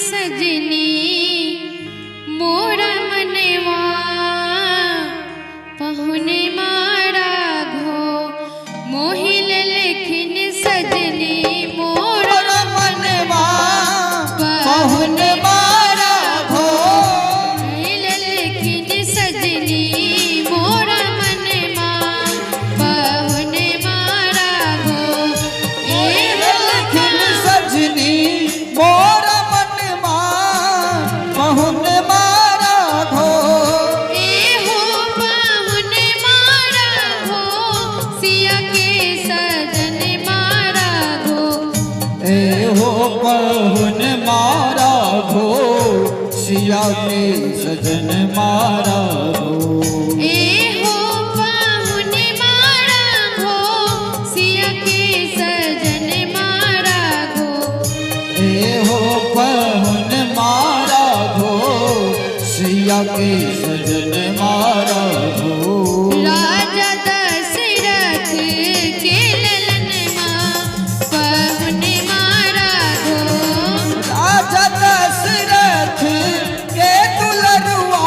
सजनी मोरा मनवा पहुने मारा घो मोहि लेखिन सजनी मोरा मनवा पहुन मारा घो। लेखिन सजनी मोरा मनवा पहुने मारा घो। लेखिन सजनी मोरा मनवा पहुन मारा घो। एहो पाहुन मारा घो सिया के सजन मारा घो। एहो पहुन मारा घो सिया के सजन मारा घो। एहो पाहुन मारा घो सिया के सजन मारा घो। एहो पहुन मारा घो सिया के सजन मारा घो। राजा दशरथ के ललन माँ पहुन मारा घो। राजा दशरथ के दुलरुआ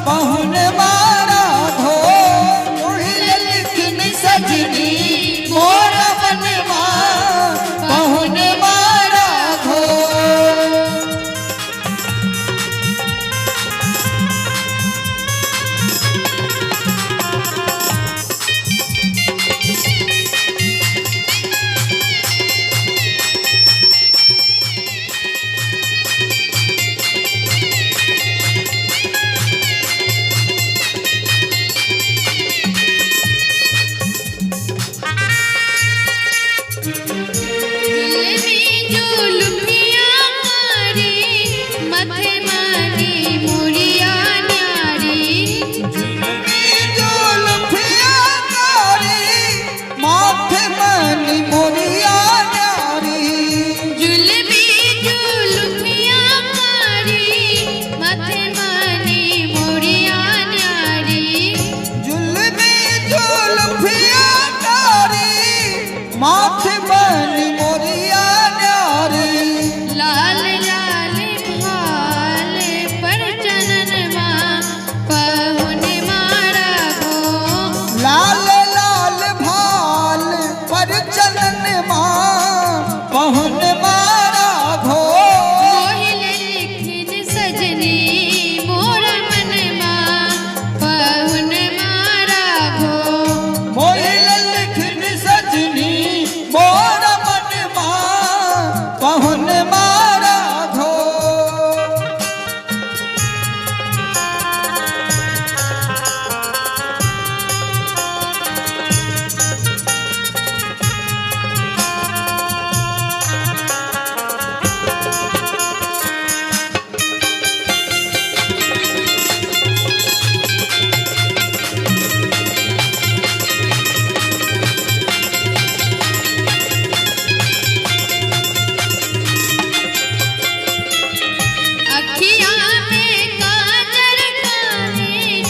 पहुन मारा घो। मोहि लिखन सजनी मोर मनवा पहुन मारा घो। जुलमी जुलुफिया मारी मथे मानी मुरिया न्यारी। जुल्फिया कारी माथे मनी मोरिया न्यारी। जुलमी जुलुफिया मारी मथे मानी मुरिया न्यारी। जुल्मी जुल्फिया कारी माथे मनी मोरिया न्यारी। लाल लाल भाल पर चनन माँ पहुन मारा घो। लाल लाल भाल पर चलन माँ पहुन मारा घो। मोहिल लिखिन सजनी मोरा मन माँ पहुन मारा घो। मोहि लिखन सजनी मोर मन माँ पहुन मारा घो। अखिया में काजर काहे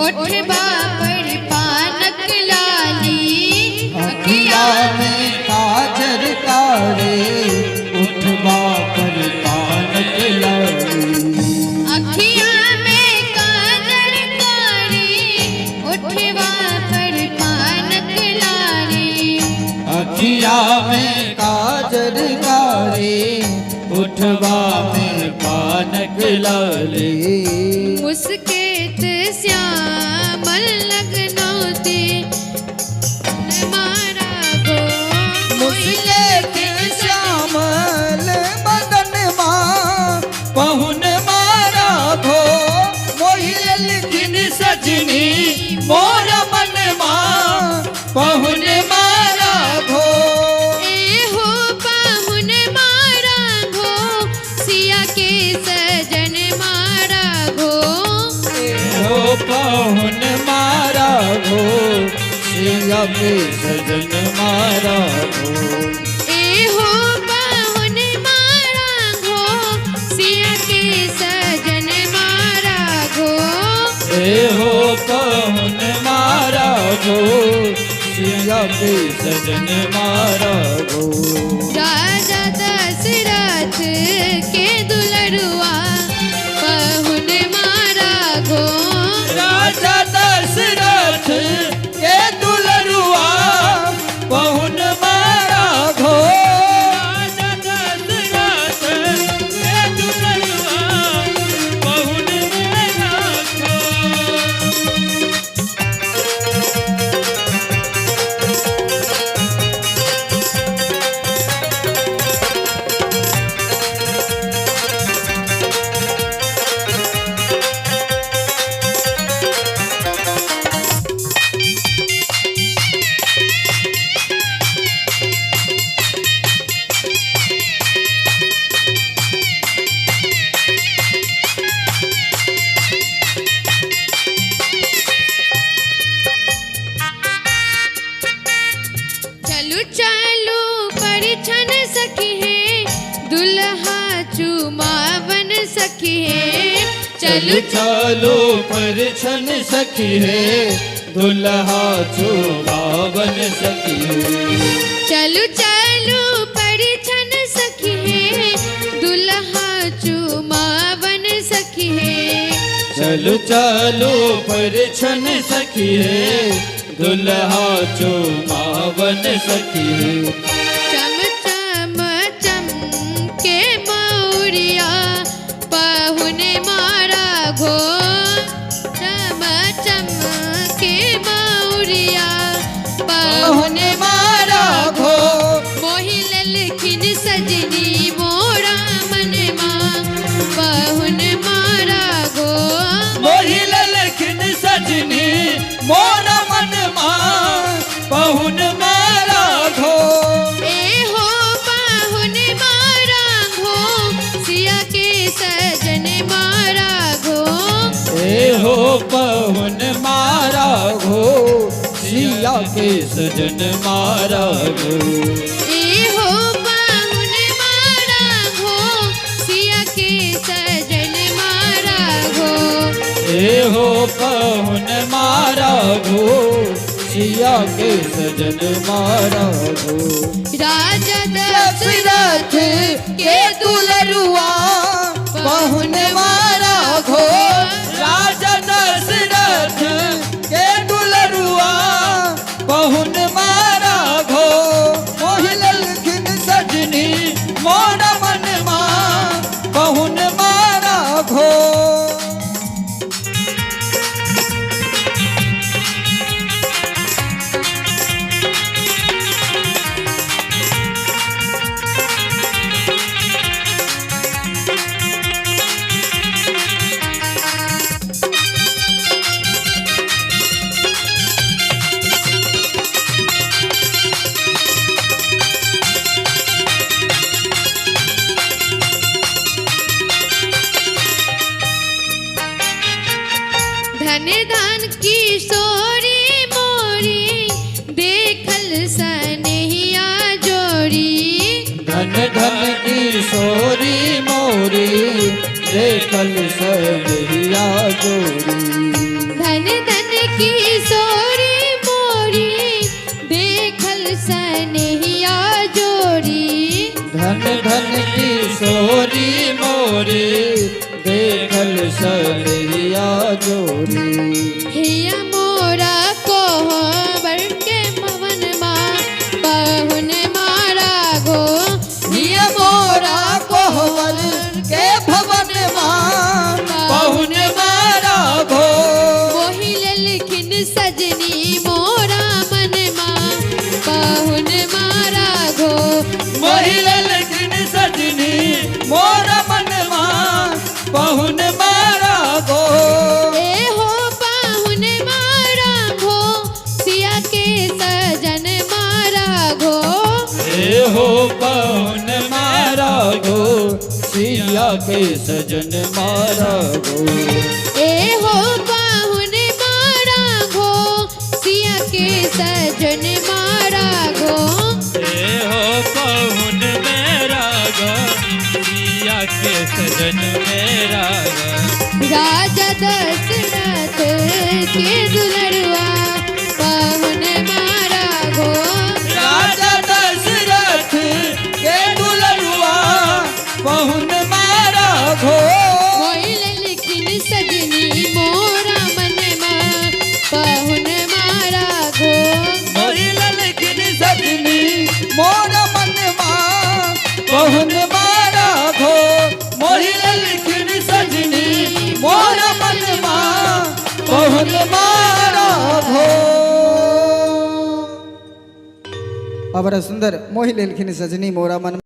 ओठबा पर पानक लाली। अखिया में काजर कारे उठबा पर पानक लाली। अखिया में काजर कारी ओठबा पर पानक लाली। अखिया में काजर कारे उठबा में पानक लाली। मुस्केत श्यामल लगनौती मारा गो। मुस्केत श्यामल मदन माँ पहुन मारा घो। मोहि लिखिन सजनी मोर मन माँ पहुन मारा घो। एहो पाहुन मारा घो सिया के सजन मारा घो। हो पहुन मारा घो सिया के सजन मारा घो। एहो पाहुन मारा घो सिया के सजन मारा घो। ए हो पहुन मारा घो सिया के सजन मारा घो। राजा दशरथ के दुल सखी हे। चलु चलु चलो परछन सखी है, दुल्हा चुमावन सखी है। चलु चलु परिछन सखी हे, दुल्हा चुमावन सखी हे। चलु चलो परछन सखी है, दुल्हा चुमावन सखी है। चम चम चम के मौरिया पहुने मारा घो, चम चम के मौरिया पहुने मारा घो। मोहि ललखिन सजनी मोरा मनमा पहुन मारा घो। मोहि ललखिन सजनी मोरा मनमा पहुन मारा घो। ए हो पाहुन मारा घो, सिया के सजन मारा घो। ए हो पहुन मारा घो, सिया के सजन मारा घो। ए हो पाहुन मारा घो, सिया के सजन मारा घो। ए हो पहुन मारा घो, सिया के सजन मारा घो। राजा दशरथ के दुलरुआ पहुन मारा घो। राजा दशरथ के दुलरुआ पहुन मारा घो। मोहि ललखिन सजनी मोरा मनमा पहुन मारा घो। धन धन किशोरी मोरी देखल सनहिया जोड़ी। धन धन किशोरी मोरी देखल सनहिया जोड़ी। धन धन किशोरी मोरी देखल सनहिया जोड़ी। धन धन किशोरी मोरी देखल सनहिया जोड़ी। हिया मोरा कोहबर के मवन मा पहुन मारा घो। हिया मोरा कोहबर के भवन मा पहुन मारा घो। मोहि ललखिन सजनी मोरा मन मा पहुन मारा घो। मोहि ललखिन सजनी मोरा मन मा पहुन मारा घो। ए हो पाहुन मारा घो, सिया के सजन मारा घो। ए हो पहुन मारा घो, सिया के सजन मारा घो। ए हो पाहुन मारा घो, सिया के सजन मारा घो। ए हो पहुन मेरा घो, सिया के सजन मेरा घो। राजा दशरथ के दुलरुआ पहुन मारा घो। राजा दशरथ के दुलरुआ पहुन मारा घो। मोहि ललखिन सजनी मोरा मनमा पहुन मारा घो। मोहि ललखिन सजनी मोरा मनमा पहुन मारा घो। मोहि ललखिन सजनी मोरा मनमा पहुन मारा घो। अबर सुंदर मोहि लेलखिन सजनी मोरा मनमा।